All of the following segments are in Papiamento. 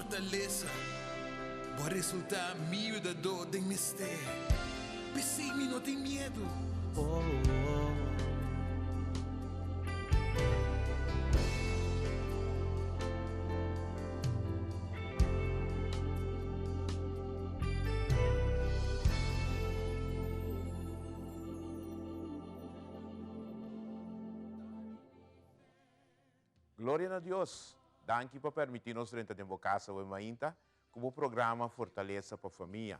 fortalesa. Bo a resultá mi yudadó den mester. P'esei mi no tin miedu. Gloria na Dios! Danki pa permiti nos drenta den bo casa awe mainta cu bo programa Fortaleza pa Famia.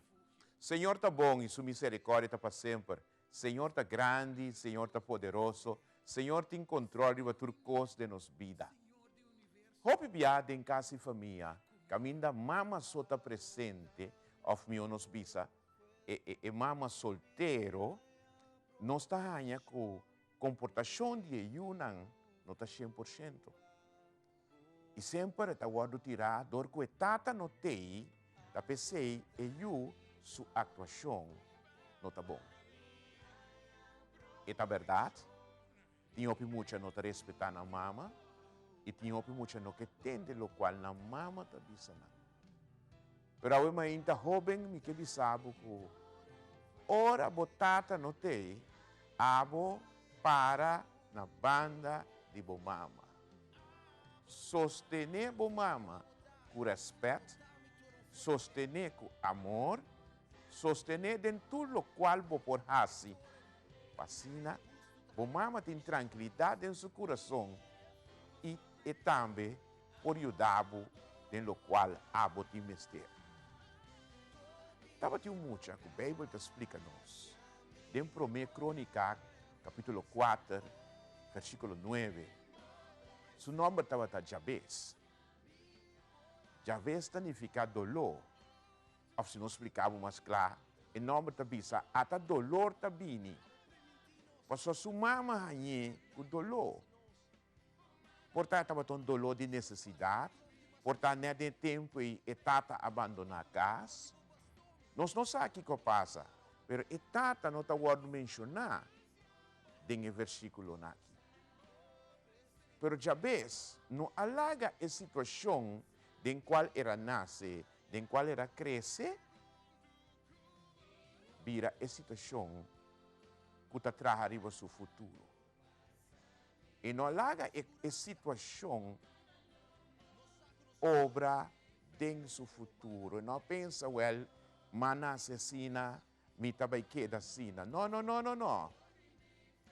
Señor ta bon y su misericordia ta pa semper. Señor ta grandi, Señor ta poderoso, Señor tin control riba tur cos den nos bida. Hopi bia den cas y famia caminda mama so ta presente of mihor nos bisa e e mama soltero, nos ta haña cu Komportashon di e yunan no ta shen por shento. I semper e ta wòrdu tirá dor ku e tata no t'ei, ta p'esei e yu su aktuashon no ta bon. E ta bèrdat, tin hopi mucha no ta respetá nan mama i tin hopi mucha no ke tende lokual nan mama ta bisa nan. Pero awe mainta hóben mi ke bisa bo ku ora bo tata no t'ei, abo para na banda di bo mama. Sostené bo mama ku rèspèt, sostené ku amor, sostené den tur lokual bo por hasi, pa asina bo mama tin trankilidat den su kurason i e tambe por yuda bo den lokual abo tin mester. Tabatin un mucha ku Beibel ta splika nos den Promé Krónika kapítulo kuater versíkulo nuebe. Su nòmber tabata Jabes. Jabes ta nifiká doló, òf si nos splika bo mas kla, e nòmber ta bisa ata dolor ta bini, pasobra su mama hañ'é ku doló. Por ta tabata un doló di nesesidat, por ta nèt den e tempu ei e tata a bandoná kas. Nos no sa kiko a pasa, pero e tata no ta wòrdu menshoná den e versíkulonan aki. Pero djabes no a laga e situashon den kual el a nase, den kual el a krese, bira e situashon ku ta traha riba su futuro. E no a laga e situacion obra den su futuro. E no a pensa, wel, m'a nace asina, mi ta bay keda asina. No, no, no, no, no.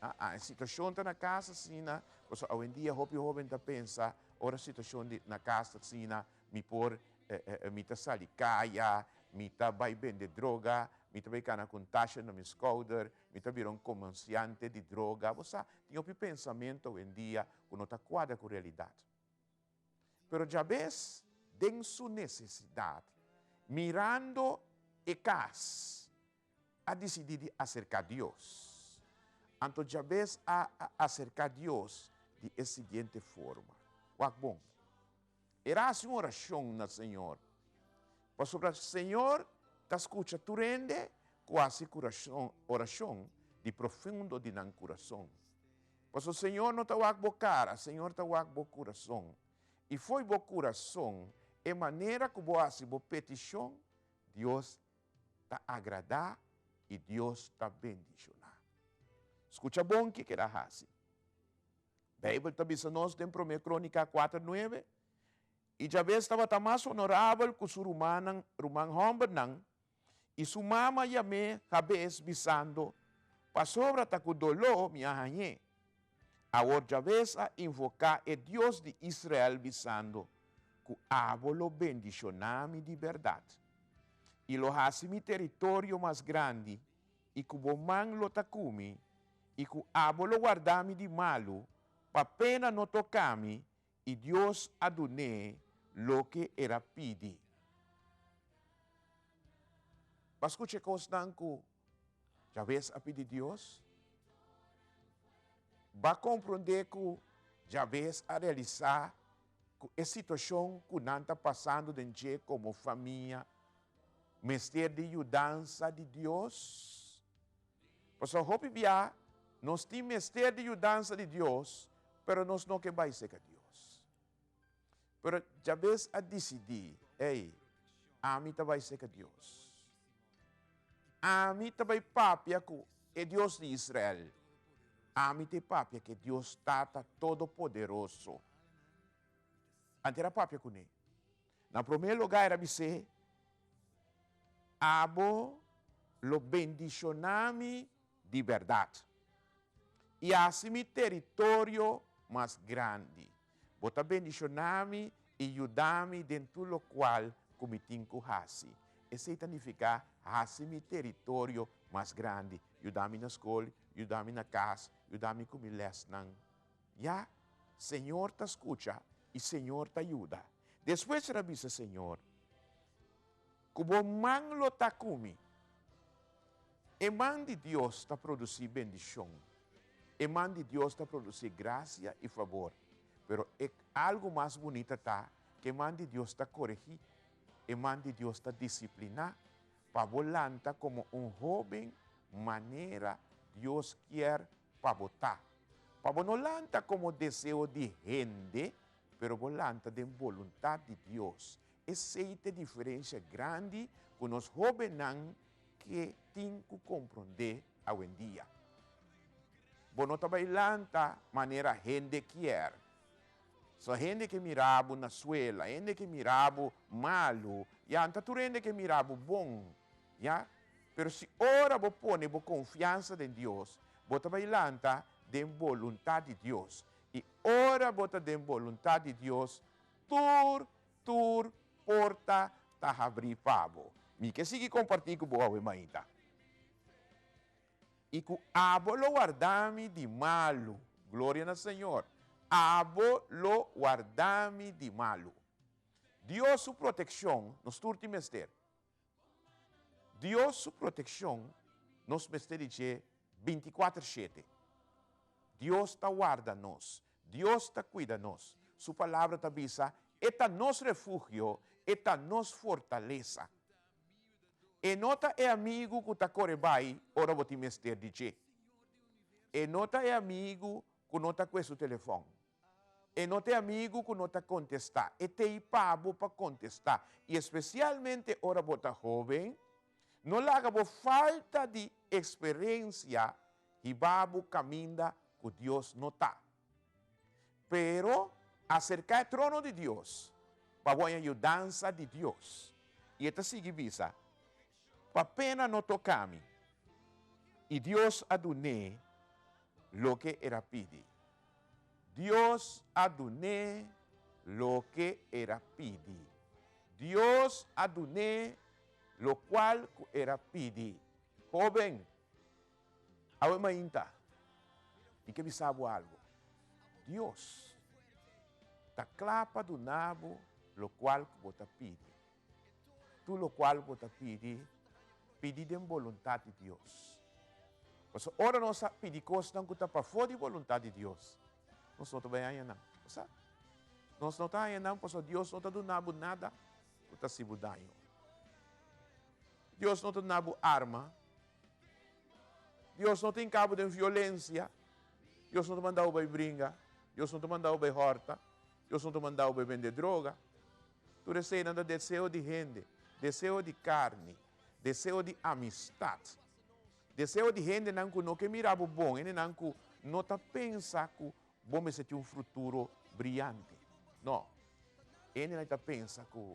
Ah, ah, e situacion ta na cas asina, pasobra awendia hopi hoben ta pensa, ora situacion di na cas ta asina, mi por, mi ta sali caya, mi ta bay bende droga, mi ta bay cana cu un tasha na mi schouder, Mi ta bira un komersiante di droga. Bo sa, tin hopi pensamentu awendia ku no ta kuadra ku realidat. Pero djabes, den su nesesidat, mirando e kas, a disidí di aserká Dios. Anto djabes a aserká Dios di e siguiente forma. Wak bon. El a hasi un orashon na Señor, pasobra Señor ta skucha tur hende ku hasi orashon di profundo di nan kurason. Pasobra Señor no ta wak bo kara, Señor ta wak bo kurason. I fo'i bo kurason, e manera ku bo hasi bo petishon, Dios ta agradá i Dios ta bendishoná. Skucha bon kiko el a hasi. Beibel ta bisa nos den Promé Krónika kuater nuebe, I Jabes tabata mas honorabel ku su rumannan, ruman hòmbernan, i su mama yam'é Jabes, bisando, Pasobra ta ku doló mi a hañ'é. Awor Jabes a invoká e Dios di Israel, bisando, Ku abo lo bendishoná mi di bèrdat, i lo hasi mi teritorio mas grandi, i ku bo man lo ta ku mi, i ku abo lo warda mi di malu, pa pena no toka mi, i Dios a dun'é loke el a pidi. Bo a skucha e kosnan ku Jabes a pidi Dios? Bo a komprondé ku Jabes a realisá ku e situashon ku nan ta pasando den dje komo famia mester di yudansa di Dios? Pasobra hopi bia nos tin mester di yudansa di Dios, pero nos no ke bai serka Dios. Pero Jabes a disidí, Ei, ami ta bai serka Dios. Ami ta bai papia ku e Dios di Israel. Ami ta e papia ku e Dios Tata Todopoderoso. Anto el a papia kuné. Na promé lugá el a bis'é, Abo lo bendishoná mi di bèrdat i hasi mi teritorio mas grandi. Bo ta bendishoná mi i yuda mi den tur lokual ku mi tin ku hasi. Esei ta nifiká hasi mi teritorio mas grandi, yuda mi na skol, yuda mi na kas, yuda mi ku mi lèsnan. Ya, Señor ta skucha i Señor ta yuda. Despues el a bisa Señor, Ku bo man lo ta ku mi. E man di Dios ta produsí bendishon. E man di Dios ta produsí grasia i fabor. Pero e algu mas bunita ta ku e man di Dios ta koregí. E man di Dios ta disipliná pa bo lanta komo un hóben manera Dios kier pa bo ta. Pa bo no lanta komo deseo di hende, pero bo lanta den boluntat di Dios. Esei ta e diferensia grandi ku nos hóbennan ke tin ku komprondé awendia. Bo no ta bai lanta manera hende kier. So hende ke mira bo na suela, hende ke mira bo malu, ya ta tur hende ke mira bo bon, ya. Pero si ora bo pone bo konfiansa den Dios, bo ta bai lanta den boluntat di Dios. I ora bo ta den boluntat di Dios, tur Tur porta ta habrí pa bo. Mi ke sigui kompartí ku bo awe mainta. I ku abo lo warda mi di malu. Gloria na Señor. Abo lo warda mi di malu. Dios su protekshon nos tur tin mester. Dios su protekshon nos mester di dje bintikuater shete. Dios ta warda nos. Dios ta kuida nos. Su Palabra ta bisa, E ta nos refugio, e ta nos fortalesa. E no ta e amigu ku ta kore bai ora bo tin mester di dje. E no ta e amigu ku no ta kue su telefòn. E no ta e amigu ku no ta kontestá. E t'ei pa bo pa kontestá. I espesialmente ora bo ta hóben, no laga bo falta di eksperensia hiba bo kaminda ku Dios no ta. Pero aserká e trono di Dios pa bo haña yudansa di Dios. I e ta sigui bisa, Pa pena no toka mi. I Dios a dun'é loke el a pidi. Dios a dun'é loke el a pidi. Dios a dun'é lokual ku el a pidi. Hóben, awe mainta, mi ke bisa bo algu. Dios ta kla pa duna bo lokual ku bo ta pidi. Tur lokual bo ta pidi, pidi den boluntat di Dios. Pasobra ora nos a pidi kosnan ku ta pafó di boluntat di Dios, nos no ta bai haña nan. Bo sa? Nos no ta haña nan pasobra Dios no ta duna bo nada ku ta hasi bo daño. Dios no ta duna bo arma. Dios no ta hinka bo den violensia. Dios no ta manda bo bai bringa. Dios no ta manda bo bai hòrta. Dios no ta manda bo bai bende droga. Tur eseinan ta deseo di hende, deseo di karni, deseo di amistat, deseo di hendenan ku no ke mira bo bon, hendenan ku no ta pensa ku bo mester tin un futuro briante. No, hendenan ta pensa ku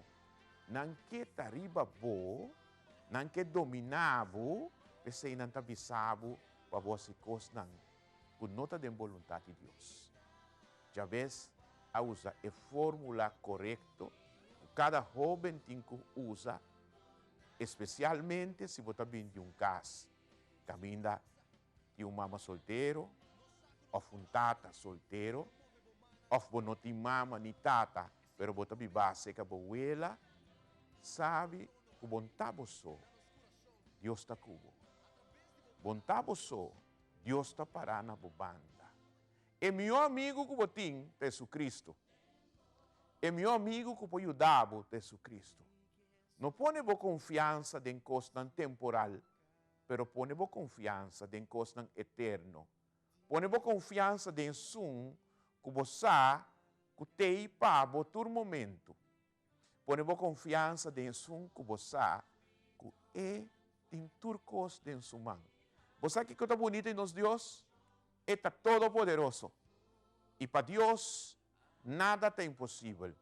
nan ke ta riba bo, nan ke dominá bo, p'esei nan ta bisa bo pa bo hasi kosnan ku no ta den boluntat di Dios. Jabes a usa e fórmula korekto ku kada hóben tin ku usa, espesialmente si bo ta bin di un kas kaminda tin un mama soltero òf un tata soltero, òf bo no tin mama ni tata pero bo ta biba serka bo wela, sabi ku bo n'ta bo so, Dios ta ku bo. Bo n'ta bo so, Dios ta pará na bo banda. E mihó amigu ku bo tin ta Jesucristo. E mihó amigu ku por yuda bo ta Jesucristo. No pone bo konfiansa den kosnan temporal, pero pone bo konfiansa den kosnan eterno. Pone bo konfiansa den esun ku bo sa. ku t'ei pa bo tur momentu. Pone bo konfiansa den esun ku bo sa ku e tin tur kos den su man. Bo sa kiko ta bunita di nos Dios? E ta todopoderoso. I pa Dios nada ta imposibel.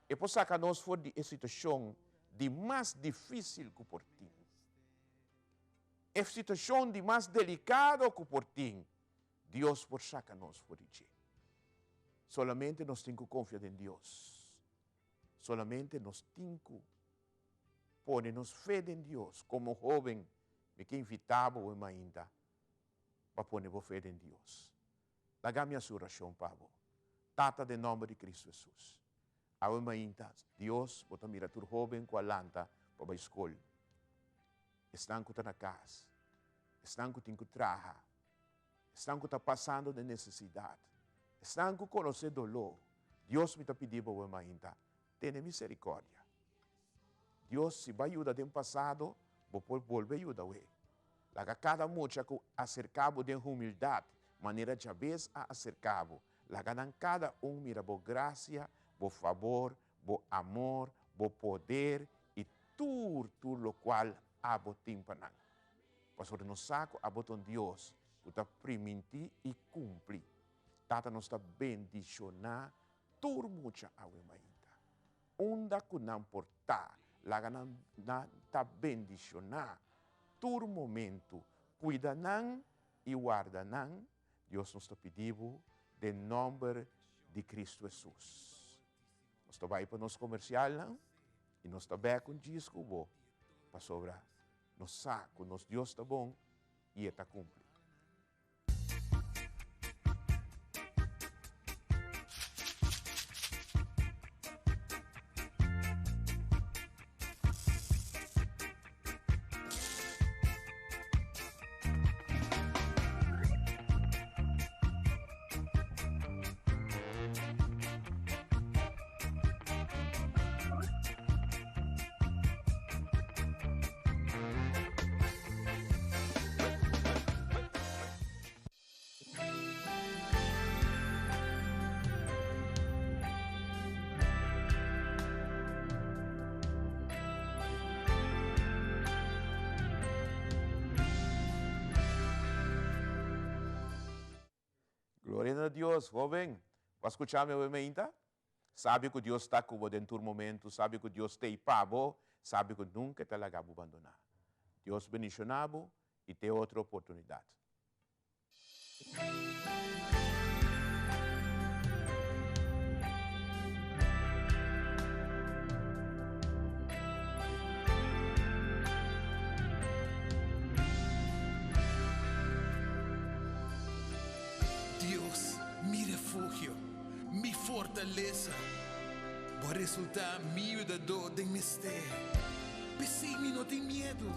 E por saka nos for di e situashon di mas difísil ku por tin. E situashon di mas delikado ku por tin, Dios por saka nos for di dje. Solamente nos tin ku konfia den Dios. Solamente nos tin ku pone nos fe den Dios. Komo hóben, mi ke invitá bo hoy mainta pa pone bo fe den Dios. Laga mi hasi orashon pa bo. Tata, den nòmber di Kristu Hesus, awe mainta, Dios, bo ta mira tur hóben ku a lanta pa bai skol, esnan ku ta na kas, esnan ku tin ku traha, esnan ku ta pasando den nesesidat, esnan ku konosé doló. Dios, mi ta pidi bo awe mainta, tene miserikòrdia. Dios, si bo a yuda den pasado, bo por bolbe yuda awe. Laga kada mucha ku aserká bo den humildat, manera Jabes a aserká bo. Laga nan kada un mira bo grasia, bo fabor, bo amor, bo poder i tur tur lokual abo tin pa nan. Pasobra nos sa ku abo ta un Dios ku ta primintí i kumpli. Tata nos ta bendishoná tur mucha awe mainta. Unda ku nan por ta, laga nan nan ta bendishoná tur momentu. Kuida nan i warda nan, Dios nos ta pidi bo den nòmber di Kristu Hesus. Nos ta bai pa nos komersialnan i nos ta bèk un djis ku bo pasobra nos sa ku nos Dios ta bon i e ta kumpli. Gloria na Dios, joven. Bo a scucha mi awe meinta? Sabi cu Dios ta cu bo den tur momento, sabi cu Dios t'ey pa bo, sabi cu nunca e ta laga bo bandona. Dios bendiciona bo y te otro oportunidad. Dios, mi refugio, mi fortalesa, Bo a resultá mi yudadó den mester, p'esei mi no tin miedu.